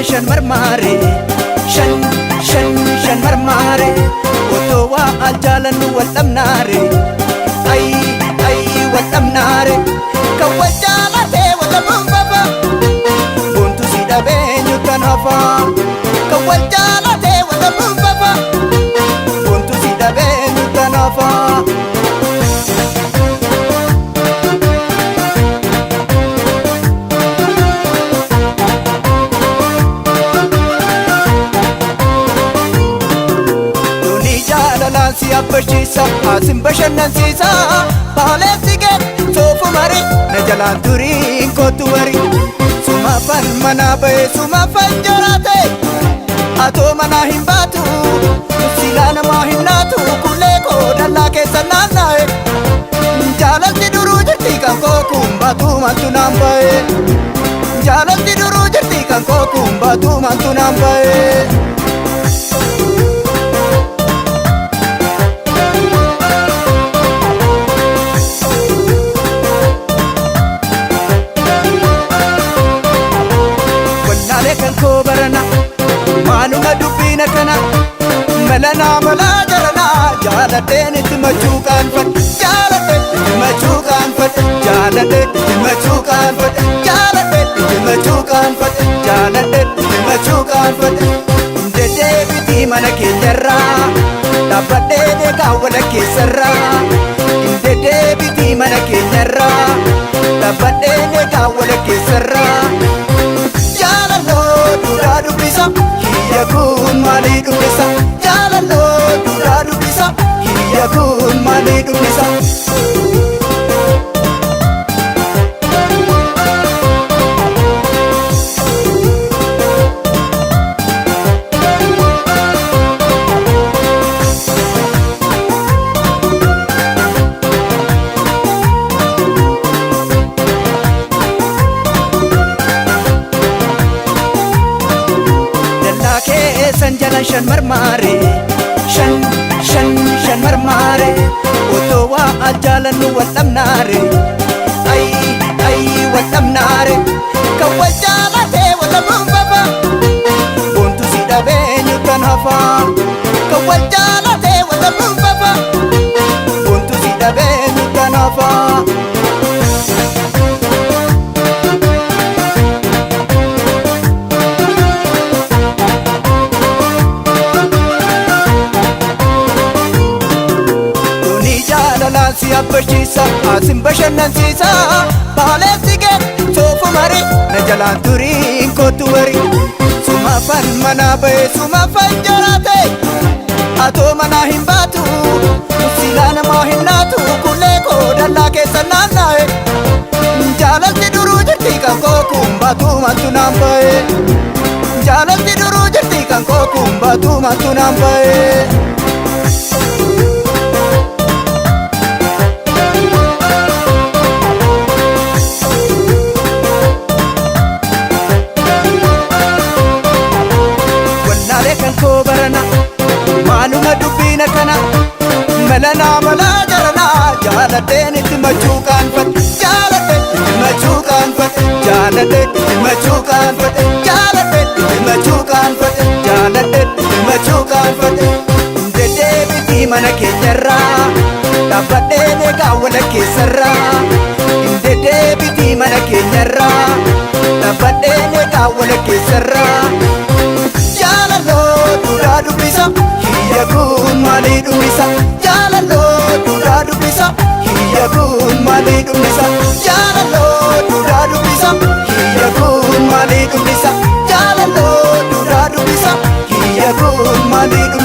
jalan shan marmaare, shan shan shan marmaare, otoo waa al jaalannu wal dhabnaare, ay ay wal dhabnaare, kan wal jaalatee wal dhabuun fafa, boontu si dhabeenyu tan hafa, kan wal jaalatee wal dhabuun fafa, boontu si dhabeenyu tan hafa. Si abbashiisa asin bashannansiisa baaleessi gee soofu mari na jalaan turiin kootu wari sumaafan manaa ba'e sumaafan jiraate atoo manaa hin baatu silaa namaa hin naatu kullee koo dallaa keessa naannaa'e jaalalti duruu jirti kan koo kun baatu maaltu naan ba'e jaalalti duruu jirti kan koo kun baatu maaltu naan ba'e. Kan koo barana maaluma dubbiina kana malanaa malaa jaranaa jaaladheen itti machuu qaanfadhe jaaladheen itti machuu qaanfadhe jaaladheen itti machuu qaanfadhe jaaladheen itti machuu qaanfadhe jaaladheen itti machuu qaanfadhe deddeebitii mana keenyarraa dhaabbadhee deegaa wala keessarraa deddeebitii mana keenyarraa dhaabbadhee deegaa wala keessarraa. Jaalaloo duraa dubbisa hiyya kun maalii dubbisa jaalaloo duraa dubbisa hiyya kun maalii dubbisa. Keessan jalan shan marmaare, shan shan shan marmaare, otoo waa al jaalannu wal dhabnaare, ay ay wal dhabnaare, kan wal jaalatee wal dhabuun fafa, boontu si dhabeenyu tan hafa, kan wal jaalatee wal dhabuun fafa, boontu si dhabeenyu tan hafa. Si abbashiisa asin bashannansiisa baaleessi gee soofu mari na jalaan turiin kootu wari sumaafan manaa ba'e sumaafan jiraate atoo manaa hin baatu silaa namaa hin naatu kullee koo dallaa keessa naannaa'e jaalalti duruu jirti kan koo kun baatu maaltu naan ba'e jaalalti duruu jirti kan koo kun baatu maaltu naan ba'e. Kan koo barana maaluma dubbiina kana malanaa malaa jaranaa jaaladheen itti machuu qaanfadhe jaaladheen itti machuu qaanfadhe jaaladheen itti machuu qaanfadhe jaaladheen itti machuu qaanfadhe jaaladheen itti machuu qaanfadhe deddeebitii mana keenyarraa dhaabbadhee deegaa wala keessarraa deddeebitii mana keenyarraa dhaabbadhee deegaa wala keessarraa. Jaalaloo duraa dubbisa hiyya kun maalii dubbisa jaalaloo duraa dubbisa hiyya kun maalii dubbisa jaalaloo duraa dubbisa hiyya kun maalii dubbisa jaalaloo duraa dubbisa hiyya kun maalii dubbisa.